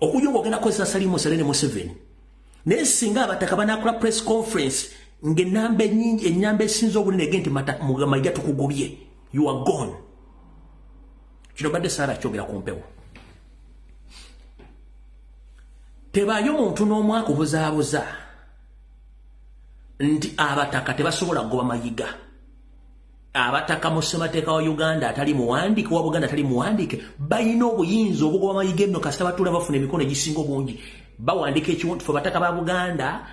Okujja ng'ogenda kukozesa Salimu Saleh ne Museveni. Naye singa abataka banaakola press conference ng'ennamba ennyingi, ennyamba esinza obunene ege nti Mayiga tukugobye, you are gone. Kino badde saala kyogera ku mpewo. Tebaayo muntu n'omu akubuzaabuza nti abataka tebasobola kugoba Mayiga. Abataka mu ssemateeka wa Uganda atali muwandiike wa Buganda atali muwandiike balina obuyinza obugoba Mayiga enno kasita batuula bafuna emikono egisinga obungi. Bawandiika ekiwuntu ffe bataka ba Buganda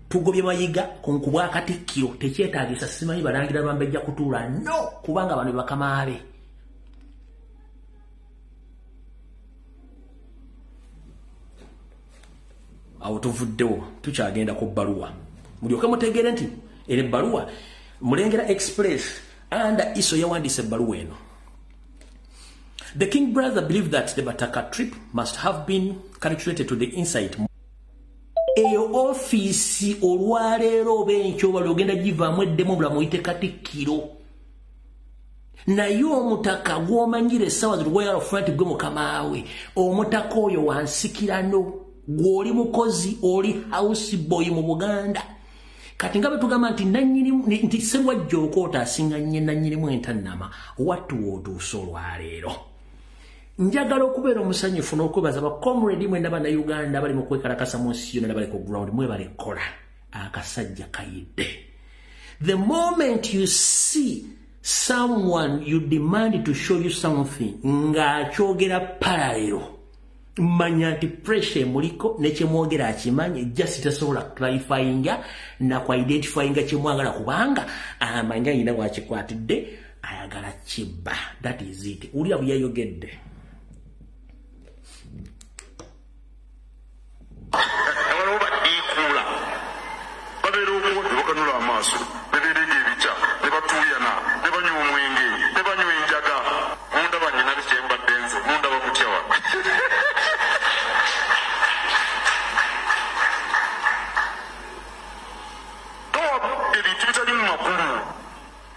tugobye Mayiga ku bwakatikkiro, tekyetaagisa simanyi balangira bambejja kutuula no, kubanga bano bakamaabe. Awo tuvuddewo tukyagenda ku bbaluwa, mulyoke mutegeere nti era ebbaluwa Mulengera Express under ISO yawandiise ebbaluwa eno. The King brother believed that the Bataka trip must have been calculated to the insight. Eyo ofiisi olwaleero oba enkya oba lwogenda givaamu eddemu obulamu oyite Katikkiro. Naye omutaka gw'omanyira essaawa zino gw'oyagala okufuna nti gwe mukamaawe, omutaka oyo wansikirano, gw'oli mukozi, oli house boy mu Buganda. Kati nga bwe tugamba nti nannyini nti Sserwajja okoota asinga nnyo nannyinimu entannama, wattu w'otuuse olwaleero. Njagala okubeera omusanyufu n'okwebaza ba comrade mwenna Bannayuganda abali mu kwekalakasa mu nsi yonna bali ku ground, mwebale kukola. Akasajja kayidde. The moment you see someone you demand to show you something ng'akyogera parallel, manya nti pressure emuliko nekyemwogera akimanyi, just tasobola clarifyinga na ku identifyinga kyemwagala kubanga amanya yina wakikwatidde ayagala kibba. That is it. Wulira bwe yayogedde. Waliwo badiikuula babeera okwo ne bakanula amaaso ne beereega ebikya ne batuuyana ne banywa omwenge ne banywa enjaga. Mundaba nnyina biki kyembadde nze mundaba mutya wano? Towa budde bintu bitaliimu makulu.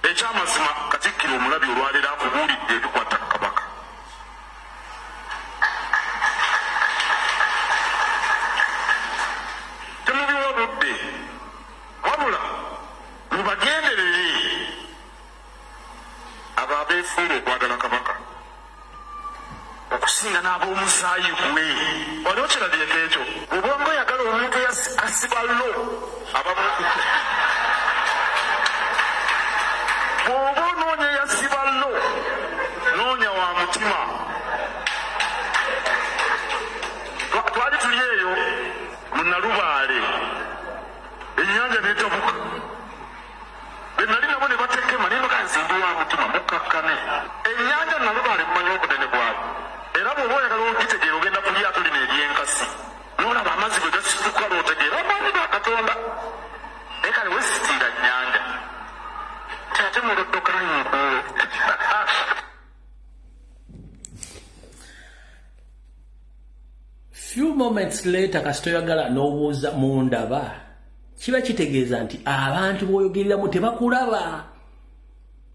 Ekyamazima Katikkiro omulabye olwaleero akubuulidde ebikwata ku Kabaka. Temubiwa budde wabula mubagenderere abo abeefuula okwagala Kabaka okusinga n'ab'omusaayi gwe. Wali okirabyeko ekyo? Bw'oba ng'oyagala omuntu asiba lo abamu, bw'oba onoonya eyasiba lo, noonya wa mutima. Twali tuli eyo mu Nalubaale, ennyanja n'etabuka. Be nali nabo ne batekema, naye mbaga nze ndi wa mutima, mukkakkane. Ennyanja Nalubaale mumanyi obunene bwayo, era bw'oba oyagala okugitegeera ogenda ku lyato lino ery'enkasi n'olaba amazzi bwe gasituka lw'otegeera amaanyi ga Katonda. Naye kale weesitiira nnyanja nti ate muloddokayo nkuwe. Few moments later kasita oyagala n'obuuza mundaba, kiba kitegeeza nti abantu b'oyogereramu tebakulaba.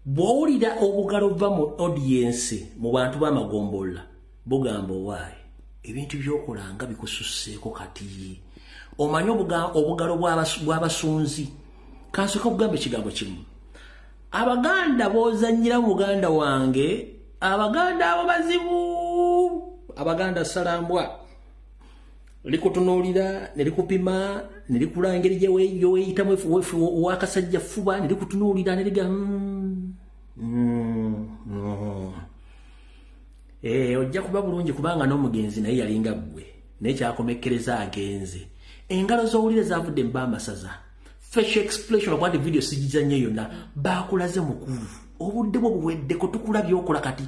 Bw'owulira obugalo buva mu audience mu bantu b'amagombolola bugamba owaaye ebintu by'okola nga bikususseeko kati. Omanyi obugalo bw'abasunzi. Kansooka kugamba ekigambo kimu. Abaganda b'ozannyira muganda wange, Abaganda abo bazibu. Abaganda ssalambwa likutunuulira ne likupima ne likula engeri gye weeyitamu owakasajja ffuba ne likutunuulira ne liga ojja kuba bulungi kubanga n'omugenzi naye yalinga ggwe, naye kyakomekkereza agenze. Engalo z'owulire zaavudde mu b'amasaza. Facial expression okuba nti video sigizannye yonna, baakulaze mukulu. Obudde bwo buweddeko, tukulabye okola kati.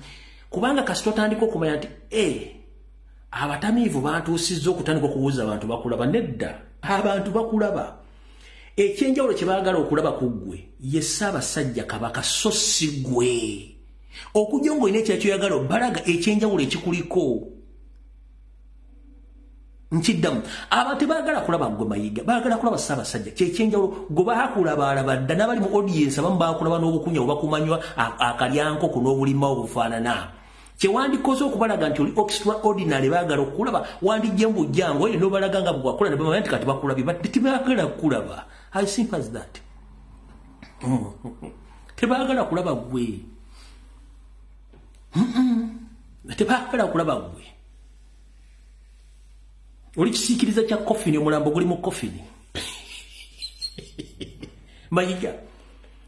Kubanga kasita otandika okumanya nti abatamiivu bantuusizza okutandika okubuuza abantu bakulaba. Nedda, abantu bakulaba. Ekyenjawulo kye baagala okulaba ku ggwe ye Ssaabasajja Kabaka, so si ggwe. Okujja ng'olina ekirala ky'oyagala obalaga ekyenjawulo ekikuliko. Nkiddamu, abantu tebaagala kulaba ggwe Mayiga, baagala kulaba Ssaabasajja. Kyekyenjawulo gwe baakulaba alaba dda, n'abali mu audience abamu baakulaba n'obukunya obakumanywa akalyankoko n'obulima obufaanana. Kyewandikoze okubalaga nti oli extraordinary, baagala okulaba, wandijje mu bujjango oyo n'obalaga nga bwakula ne bamanya nti kati bakulabye, but tebaagala kulaba. As simple as that. Tebaagala kulaba ggwe. Tebaagala kulaba ggwe. Oli kisiikiriza kya coffin, omulambo guli mu coffin. Mayiga,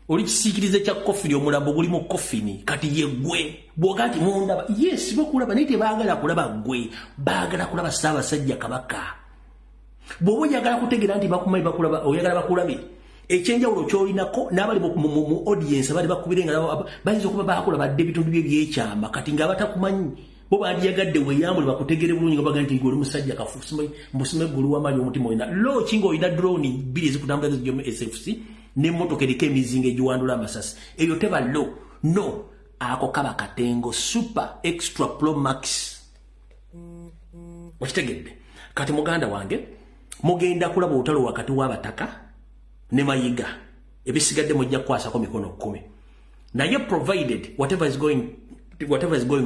oli kisiikiriza kya coffin, omulambo guli mu coffin, kati ye ggwe. Bw'oga nti mundaba, yes, bakulaba, naye tebaagala kulaba ggwe, baagala kulaba Ssaabasajja Kabaka. Bw'oba oyagala kutegeera nti bakumanyi, bakulaba, oyagala bakulabe, ekyenjawulo ky'olinako n'abali mu audience abali bakubire nga bayinza okuba bakulaba dde ebitundu bye ebyekyama, kati nga batakumanyi bo bandiyagadde weeyambule bakutegere bulungi nga bagaa nti gwe oli musajja kafu, mbusime gwe oli wamaanyi, omutima olina looki ng'olina drone bbiri ezikutambula zijjomu SFC n'emmotoka eriko emizinga egiwandula amasasi. Ebyo teba lo no, ako kaba katengo super extra pro max. Okitegedde? Kati muganda wange, mugenda kulaba olutalo wakati w'abataka ne Mayiga. Ebisigadde mujja kukwasako mikono 10, naye provided whatever is going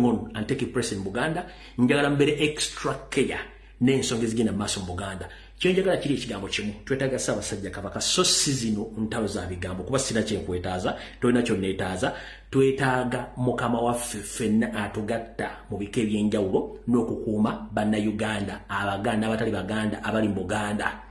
on and take place in Buganda, njagala mbere extra care n'ensonga ezigenda mu maaso mu Buganda. Kyenjagala kiri ekigambo kimu: twetaaga Ssaabasajja Kabaka, so si zino ntalo za bigambo, kuba sina kyenkwetaaza, tolina kyonneetaaza. Twetaaga Mukama waffe ffenna atugatta mu bika ebyenjawulo n'okukuuma Bannayuganda, Abaganda abatali Baganda abali mu Buganda.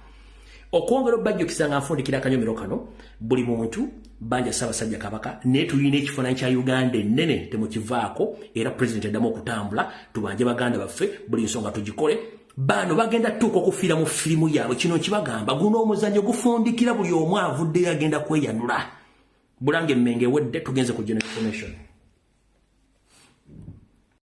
Okwongera obbajjukisa nga nfundikira akanyomero kano, buli muntu banja Ssaabasajja Kabaka, naye tulina ekifaananyi kya Uganda ennene, temukivaako. Era Pulezidenti addamu okutambula, tubanje baganda baffe, buli nsonga tugikole. Bano bagenda tuuka okufiira mu firimu yaabwe. Kino nkibagamba, guno omuzannyo gufundikira, buli omu avuddeyo agenda kweyanula. Bulange emmenge ewedde, tugenze ku general information.